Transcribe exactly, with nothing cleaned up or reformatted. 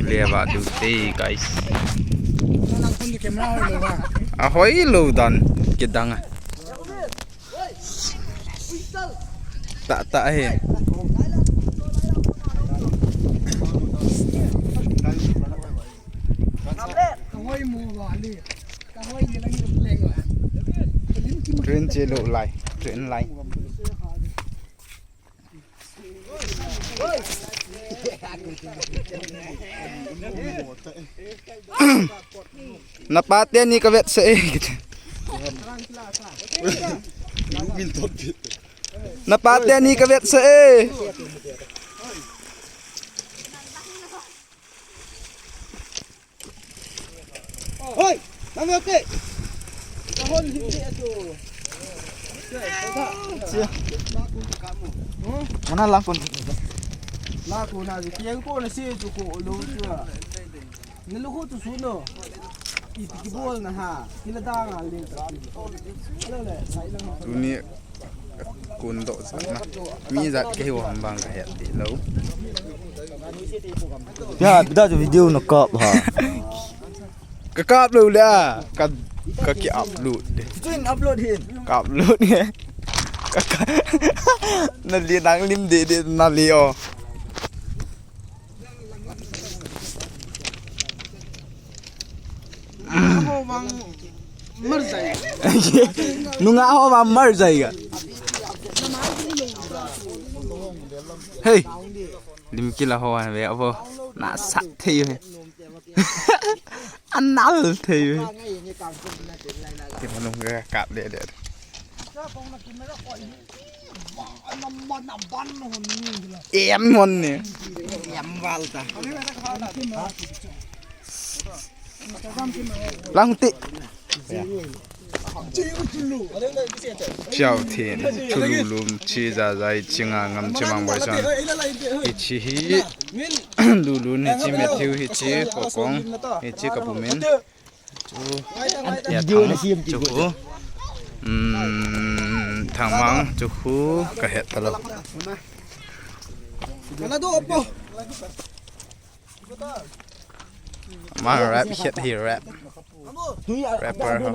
Leva du te, guys. Ahoi lou dan kidang a. Ta ta he. Train che lou lai, train lai. Napa teni ka vetsah e. Napa teni ka vetsah e. Hoi, nang yote. Kahon hindi ato. Mana langkon. Laku na ji kiang ko na si tu ko lo tu. Ni lu ko tu suno. Iti kibol na ha. Kila da nga le. Hello le, sai lang. Tuni kun doh sana. Mi jat kei hua ham bang ka het di lou. Ya, bida jo video na kap ha. Ka kap lou le a. Ka, ka ki upload de. Tuin upload hin. Ka upload he. Ka, ka. Na li nang lim de de na li o. Nunga ho vang mar jai ga. Hey. Lim kila ho ve avo. Na sat thei ve. Anal thei ve. Kima nung ga kap de de. Em hon ni. Em val ta. Lang ti. Chau thin, chulu lum, chi jajai, chi nga ngam, chi mang boi san. Hichi hi, lulu ni chi Matthew hichi, kokong, hichi kapumin. Chu, ya thang, chu khu. Um, thang mang, chu khu, ka het ta lou. Mang rap, het hi rap. Rapper ho.